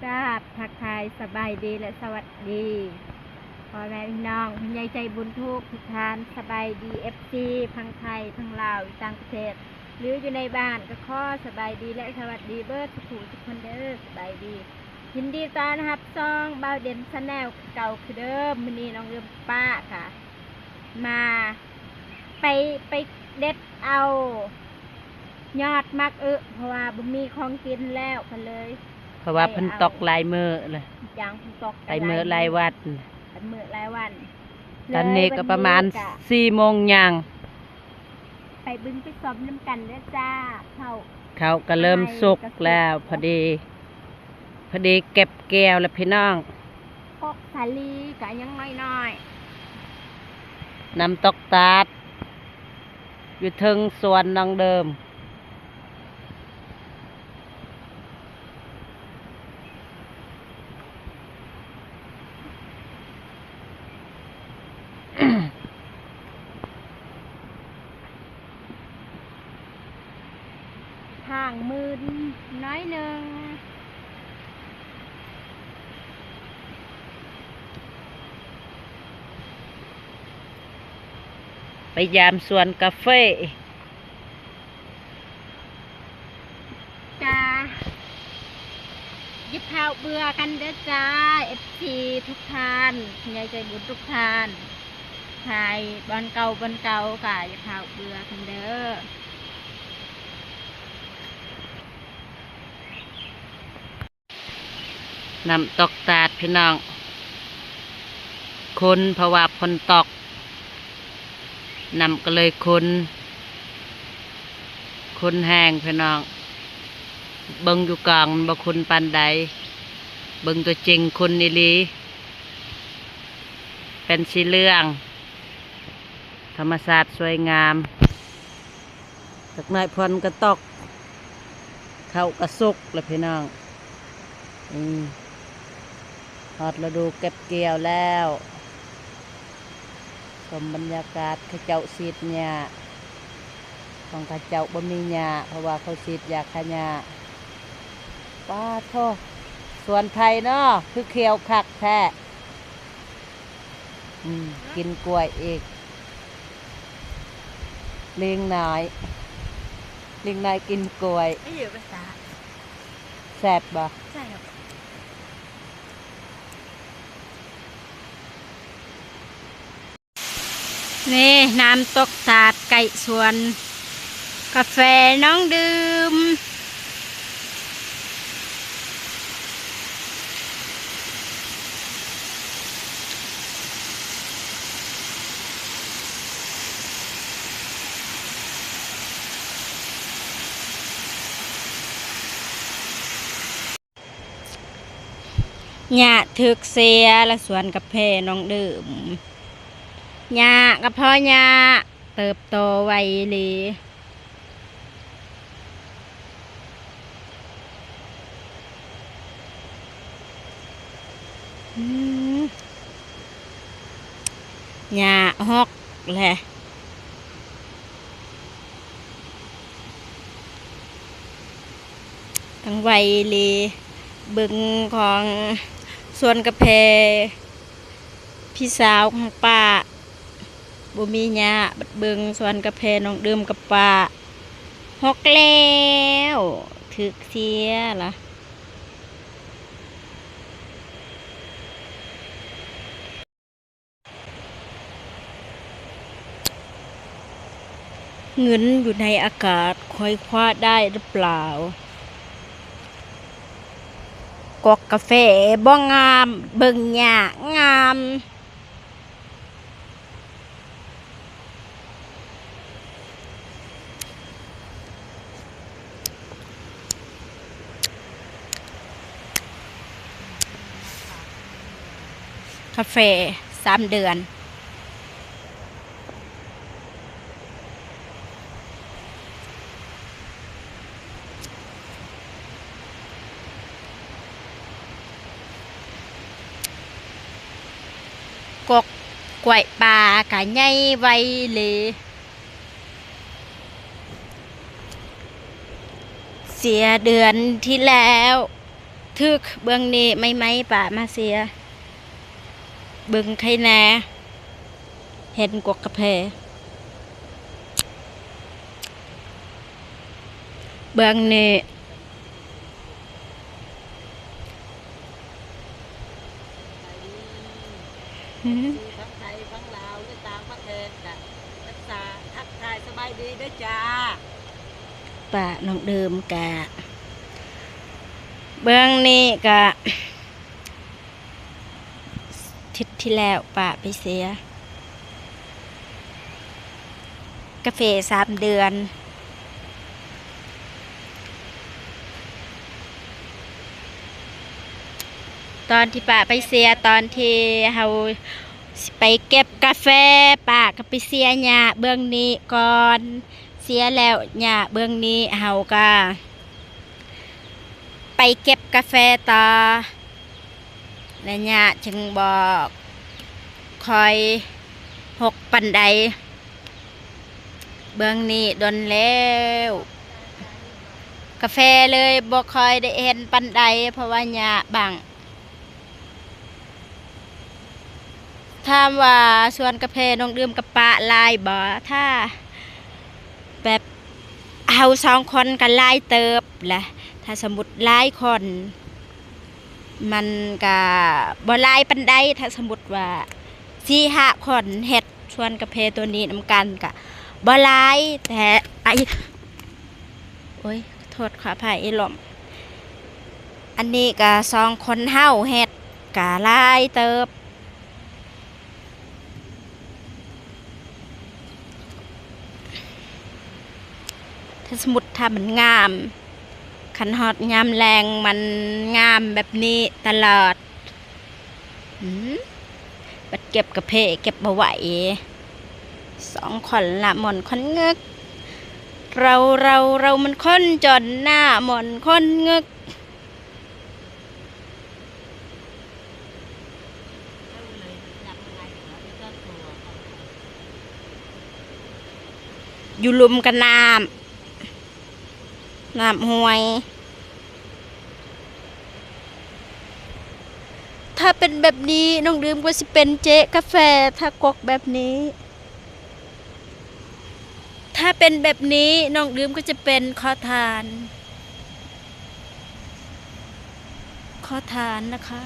ກາບທັກທາຍສະບາຍດີ ແລະ ສະຫວັດດີພໍ່ແມ່ພີ່ນ້ອງຜູ້ໃຫຍ່ໃຈບຸນທຸກໆທ່ານ. ສະບາຍດີ ເອັຟຊີ ທັງໄທ ທັງລາວ ຢູ່ຕ່າງປະເທດ ຫຼື ຢູ່ໃນບ້ານ ກໍຂໍສະບາຍດີ ແລະ ສະຫວັດດີເບີດທຸກຜູ້ທຸກຄົນເດີ. ສະບາຍດີ ຍິນດີຕ້ອນຮັບຊ່ອງບ່າວເດັ່ນ Channel ຄືເກົ່າຄືເດີມ. ມື້ນີ້ນ້ອງເອື້ອມປ້າກະມາ ໄປ ໄປເດັດເອົາຍອດໝາກອຶ ເພາະວ່າບໍ່ມີຂອງກິນແລ້ວ ກໍເລີຍ ເພາະວ່າໄປເອົາ ຝົນຕົກຫຼາຍມື້ເລີຍ ຢ່າງຝົນຕົກຫຼາຍມື້ ຫຼາຍມື້ຫຼາຍວັນ ຫຼາຍມື້ຫຼາຍວັນ. ຕອນນີ້ກໍປະມານ ເລີຍວັນນີ້ກໍສີ່ໂມງຍ່າງ ໄປເບິ່ງໄປຊົມນຳກັນເດີຈ້າ. ເຂົ້າ ເຂົ້າກໍເລີ່ມສຸກແລ້ວ ພອດີ ພອດີເກັບກ່ຽວແລ້ວພີ່ນ້ອງ. ກົກສາລີກໍຍັງນ້ອຍໆ. ນ້ຳຕົກຕາດ ຢູ່ເທິງສວນນ້ອງເດີມ. ທາງມືນໜ້ອຍໜຶ່ງ ໄປຢາມສວນກາເຟ. ກະຢ່າຟ້າວເບື່ອກັນເດີຈ້າ ເອັຟຊີ ທຸກທ່ານ ຜູ້ໃຫຍ່ໃຈບຸນທຸກທ່ານ. ຖ່າຍບ່ອນເກົ່າບ່ອນເກົ່າ ກະຢ່າຟ້າວເບື່ອກັນເດີ. ນ້ຳຕົກຕາດພີ່ນ້ອງ ຂຸ່ນ ເພາະວ່າຝົນຕົກ ນ້ຳກໍເລີຍຂຸ່ນ ຂຸ່ນແຮງພີ່ນ້ອງ. ເບິ່ງຢູ່ກ້ອງມັນບໍ່ຂຸ່ນປານໃດ ເບິ່ງຕົວຈິງຂຸ່ນອີ່ຫຼີ ເປັນສີເຫຼືອງ ທຳມະຊາດສວຍງາມ. ຈັກໜ້ອຍຝົນກໍຕົກ ເຂົ້າກໍສຸກແລ້ວພີ່ນ້ອງ. ນີ້ ຮອດລະດູເກັບກ່ຽວແລ້ວ ຊົມບັນຍາກາດເຂົາເຈົ້າສີດຫຍ້າ ຂອງເຂົາເຈົ້າບໍ່ມີຫຍ້າ ເພາະວ່າເຂົາສີດຢາຂ້າຫຍ້າ. ປາໂທ້ ສວນໃຜເນາະ ຄືຂຽວຄັກແທ້. ອືມ ກິນກ້ວຍອີກ ລີງນ້ອຍ ລີງນ້ອຍກິນກ້ວຍ. ແຊບບໍ່? ນີ້ ນ້ຳຕົກຕາດໃກ້ສວນກາເຟນ້ອງດື່ມ. ຫຍ້າຖືກເສຍ ແລະ ສວນກາເຟນ້ອງດື່ມ ຫຍ້າກໍພໍຫຍ້າ ເຕີບໂຕໄວອີ່ຫຼີ. ອືມ ຫຍ້າຫົກແຫຼະ ທັງໄວອີ່ຫຼີ. ເບິ່ງຂອງສວນກາເຟ ພີ່ສາວຂອງປ້າ ບໍ່ມີຫຍ້າ ບັດເບິ່ງສວນກາເຟນ້ອງດື່ມກັບປ້າ ຫົກແລ້ວ ຖືກເສຍລະ. ເງິນຢູ່ໃນອາກາດ ຂ້ອຍຄວ້າໄດ້ຫຼືເປົ່າ? ກອກກາເຟບໍ່ງາມ ເບິ່ງຫຍ້າງາມ. ກາເຟສາມເດືອນ. ກົກກ້ວຍປ່າກະໃຫຍ່ໄວເລີຍ. ເສຍເດືອນທີ່ແລ້ວ ຖືກເບື້ອງນີ້ ໃໝ່ໆ ປະມາເສຍ ເບິ່ງໄຄນາ ເຫັນກວກກາແຟ ເບື້ອງນີ້ ທັງໄທທັງລາວ ຫຼືຕ່າງປະເທດກະ ທັກສາ ທັກທາຍສະບາຍດີເດີຈ້າ ປ້ານ້ອງເດີມກະ ເບື້ອງນີ້ກະ ທິດທີ່ແລ້ວປ້າໄປເສຍກາເຟສາມເດືອນ. ຕອນທີ່ປ້າໄປເສຍ ຕອນທີ່ເຮົາຊິໄປເກັບກາແຟ ປ້າກໍໄປເສຍຫຍ້າເບື້ອງນີ້ກ່ອນ ເສຍແລ້ວຫຍ້າເບື້ອງນີ້ ເຮົາກໍໄປເກັບກາແຟຕໍ່ ແລະຫຍ້າຈຶ່ງບໍ່ຄ່ອຍຮົກປານໃດ. ເບື້ອງນີ້ດົນແລ້ວ ກາແຟເລີຍບໍ່ຄ່ອຍໄດ້ເຫັນປານໃດ ເພາະວ່າຫຍ້າບັງ. ຖາມວ່າສວນກາແຟນ້ອງດື່ມກະປະຫຼາຍບໍ່? ຖ້າແບບເຮົາສອງຄົນກະຫຼາຍເຕີບແຫຼະ ຖ້າສົມມຸດຫຼາຍຄົນ ມັນກະບໍ່ຫຼາຍປານໃດ. ຖ້າສົມມຸດວ່າສີ່ຫ້າຄົນເຮັດສວນກາແຟໂຕນີ້ນຳກັນກະບໍ່ຫຼາຍ ແຕ່ ໂອ້ຍ ຂໍໂທດຂໍອະໄພ ອີ່ຫຼົມ ອັນນີ້ກະສອງຄົນເຮົາເຮັດກະຫຼາຍເຕີບ. ຖ້າສົມມຸດ ຖ້າມັນງາມ ຄັນຮອດຍາມແລ້ງມັນງາມແບບນີ້ຕະຫຼອດ. ອືມ ບັດເກັບກາເຟເກັບບໍ່ໄຫວ ສອງຄົນລະມ່ອນຄົນງຶກ ເຮົາ ເຮົາ ເຮົາມັນຄົນຈົນ ໜ້າມ່ອນຄົນງຶກ. ຢູ່ລຸ່ມກະນ້ຳ ນ້ຳຫ້ວຍ. ຖ້າເປັນແບບນີ້ນ້ອງດື່ມກໍຊິເປັນເຈກາແຟ ຖ້າກວກແບບນີ້. ຖ້າເປັນແບບນີ້ນ້ອງດື່ມກໍຈະເປັນຂໍທານ ຂໍທານນະຄະ.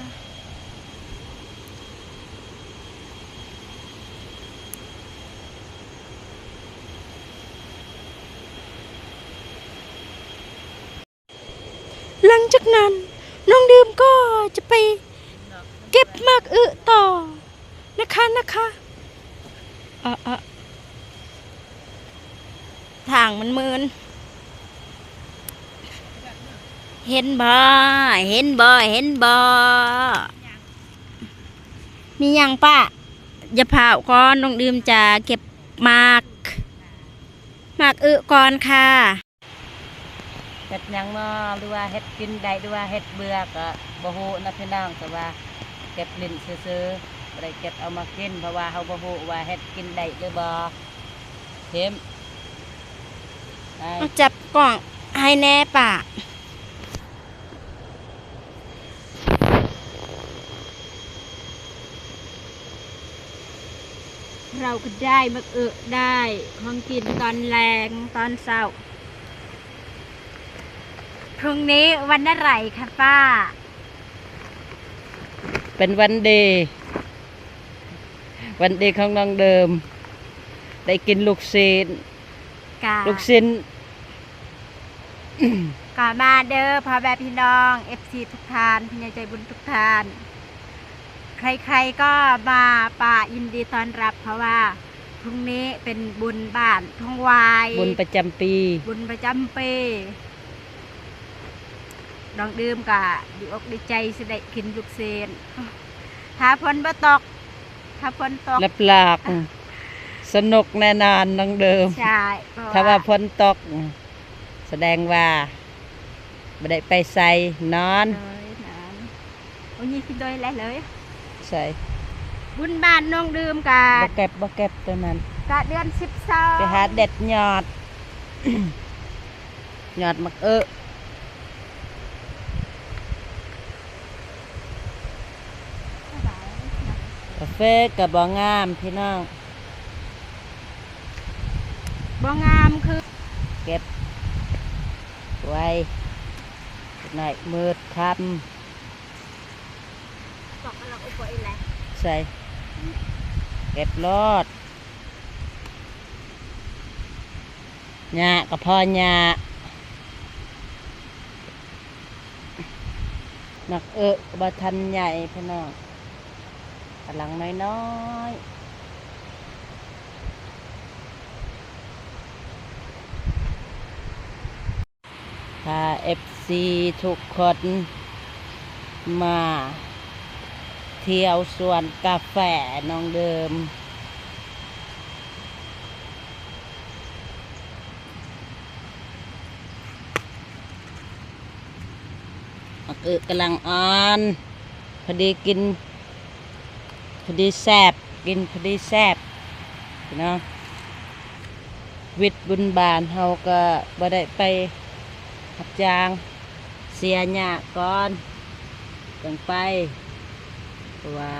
ຫຼັງຈາກນັ້ນນ້ອງດື່ມກໍຈະໄປເກັບໝາກອຶຕໍ່ນະຄະ ນະຄະ. ເອາະ ເອາະ ທາງມັນມື່ນ ເຫັນບໍ່ ເຫັນບໍ່ ເຫັນບໍ່? ມີຫຍັງປະ? ຢ່າພ້າວກ່ອນ ນ້ອງດື່ມຈະເກັບໝາກ ໝາກອຶກ່ອນຄ່ະ. ເຮັດຫຍັງເນາະ ຫຼືວ່າເຮັດກິນໄດ້ ຫຼືວ່າເຮັດເບື່ອກໍບໍ່ຮູ້ນະພີ່ນ້ອງ ແຕ່ວ່າເກັບຫຼິ້ນຊື່ໆ ບໍ່ໄດ້ເກັບເອົາມາກິນ ເພາະວ່າເຮົາບໍ່ຮູ້ວ່າເຮັດກິນໄດ້ຫຼືບໍ່. ເຫັນ ມາຈັບກ້ອງໃຫ້ແດ່ປ້າ. ເຮົາກໍໄດ້ໝາກອຶ ໄດ້ຂອງກິນຕອນແລງ ຕອນເຊົ້າ. ພລຸ່ງນີ້ວັນອະໄລຄະປ້າ? ເປັນວັນດີ ວັນດີຂອງນ້ອງເດີມ ໄດ້ກິນລູກຊີ້ນ. ກະ ລູກຊີ້ນ ກະມາເດີພໍ່ແມ່ພີ່ນ້ອງ ເອັຟຊີ ທຸກທ່ານ ຜູ້ໃຫຍ່ໃຈບຸນທຸກທ່ານ ໃຄໆກໍມາ ປ້າຍິນດີຕ້ອນຮັບ ເພາະວ່າພລຸ່ງນີ້ເປັນບຸນບ້ານທົ່ງຫວາຍ ບຸນປະຈຳປີ ບຸນປະຈຳປີ. ນ້ອງດື່ມກະດີອົກດີໃຈຊິໄດ້ກິນລູກຊີ້ນ ຖ້າຝົນບໍ່ຕົກ ຖ້າຝົນຕົກ ຮັບຮອງສະໜຸກແນ່ນອນນ້ອງເດີມ. ໃຊ່ ເພາະ ຖ້າວ່າ ວ່າຝົນຕົກ ສະແດງວ່າບໍ່ໄດ້ໄປໃສ ນອນ ໂດຍ ນອນ. ໂອ້ຍ ນີ້ຄືໂດຍແລະເລີຍ ໃສ່ ບຸນບ້ານນ້ອງດື່ມກະ ບໍ່ເກັບ ບໍ່ເກັບຕົວນັ້ນ ກະເດືອນສິບສອງ ໄປຫາເດັດຍອດ ຍອດໝາກເອ. ເຟກໍບໍ່ງາມພີ່ນ້ອງ ບໍ່ງາມຄື ເກັບໄວ້ ໜ້ອຍມືດຄ່ຳ ໃສ່ ເກັບໂລດ ຫຍ້າກໍພໍຫຍ້າ ໝາກເອະກໍບໍ່ທັນໃຫຍ່ພີ່ນ້ອງ ກຳລັງນ້ອຍໆ ພາເອັຟຊີທຸກຄົນມາທ່ຽວສວນກາແຟນ້ອງເດີມ. ໝາກອຶກຳລັງອ່ອນ ພໍດີກິນ ພໍດີແຊບ ກິນພໍດີແຊບພີ່ນ້ອງ. ວິດບຸນບານເຮົາກໍບໍ່ໄດ້ໄປຮັບຈ້າງ ເສຍຫຍ້າກ່ອນຈຶ່ງໄປ ເພາະວ່າ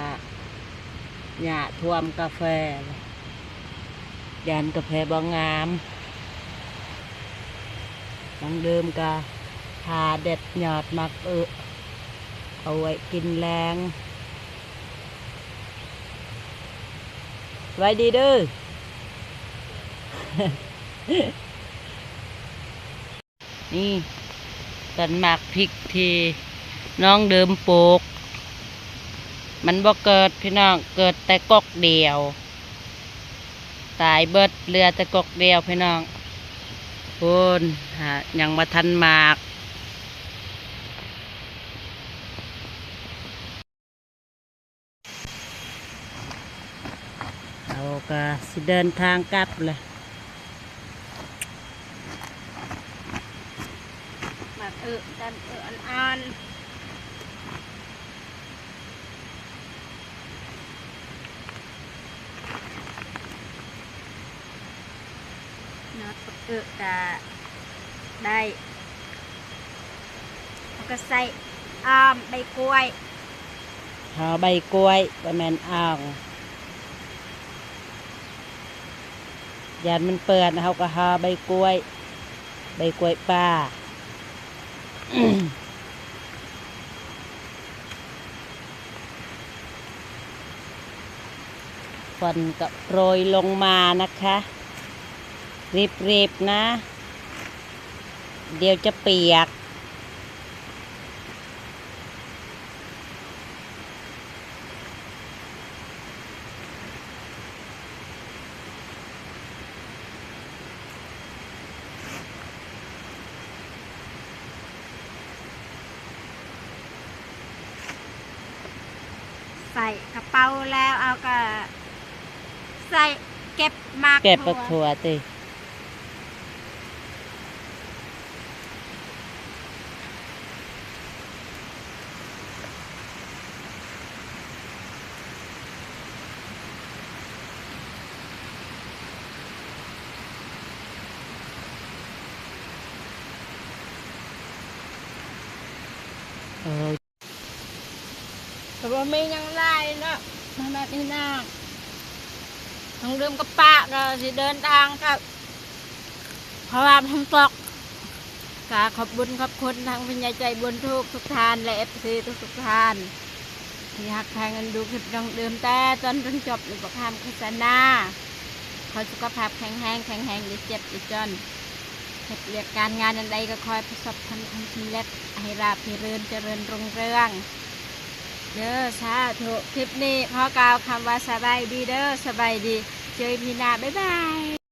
ຫຍ້າຖ້ວມກາແຟ ຢ້ານກາແຟບໍ່ງາມ. ນ້ອງເດີມກະຫາເດັດຍອດໝາກອຶກ ເອົາໄວ້ກິນແລງ. ສະບາຍດີເດີ. ນີ້ ຕົ້ນໝາກພິກທີ່ນ້ອງເດີມປູກ ມັນບໍ່ເກີດພີ່ນ້ອງ ເກີດແຕ່ກົກດຽວ ຕາຍເບິດ ເຫຼືອແຕ່ກົກດຽວພີ່ນ້ອງ. ພຸ້ນ ຫາ ຍັງບໍ່ທັນໝາກ. ເຮົາກໍຊິເດີນທາງກັບແຫຼະ. ໝາກອຶກ ຕົ້ນອຶກອ່ອນໆ. ເນາະ ເອີ ກະໄດ້ ເຮົາກໍໃສ່ອ້ອມໃບກ້ວຍ ຫໍ່ໃບກ້ວຍ ບໍ່ແມ່ນອ່ອງ ຢ້ານມັນເປື້ອນ ເຮົາກໍຫໍ່ໃບກ້ວຍ ໃບກ້ວຍປ່າ. ຝົນກໍໂປຣຍລົງມານະຄະ ຣີບໆນະ ດຽວຈະປຽກ. ໃສ່ກະເປົາແລ້ວ ເອົາກະໃສ່ເກັບໝາກ ເກັບໝາກຖົ່ວ ຖົ່ວຕິ. ເອີ ກໍບໍ່ມີຫຍັງຫຼາຍເນາະ ພໍ່ແມ່ພີ່ນ້ອງ ນ້ອງເດີມກັບປ້າກໍຊິເດີນທາງກັບ ເພາະວ່າຝົນຕົກ. ກະຂອບບຸນຂອບຄຸນທາງຜູ້ໃຫຍ່ໃຈບຸນທຸກໆທ່ານ ແລະ ເອັຟຊີທຸກໆທ່ານ ທີ່ຮັກແພງເອັນດູຄລິບນ້ອງເດີມແຕ່ຕົ້ນຈົນຈົບ ແລະ ບໍ່ຂ້າມໂຄສະນາ. ຂໍສຸຂະພາບແຂງແຮງ ແຂງແຮງ ຢ່າເຈັບຢ່າຈົນ ເຮັດວຽກການງານອັນໃດກໍຂໍໃຫ້ປະສົບຜົນຄວາມສຳເລັດ ໃຫ້ລາບໃຫ້ເລີນ ຈະເລີນຮຸ່ງເຮືອງເດີ ສາທຸ. ຄລິບນີ້ຂໍກ່າວຄຳວ່າສະບາຍດີເດີ ສະບາຍດີ ເຈີອີພີໜ້າ ບາຍບາຍ.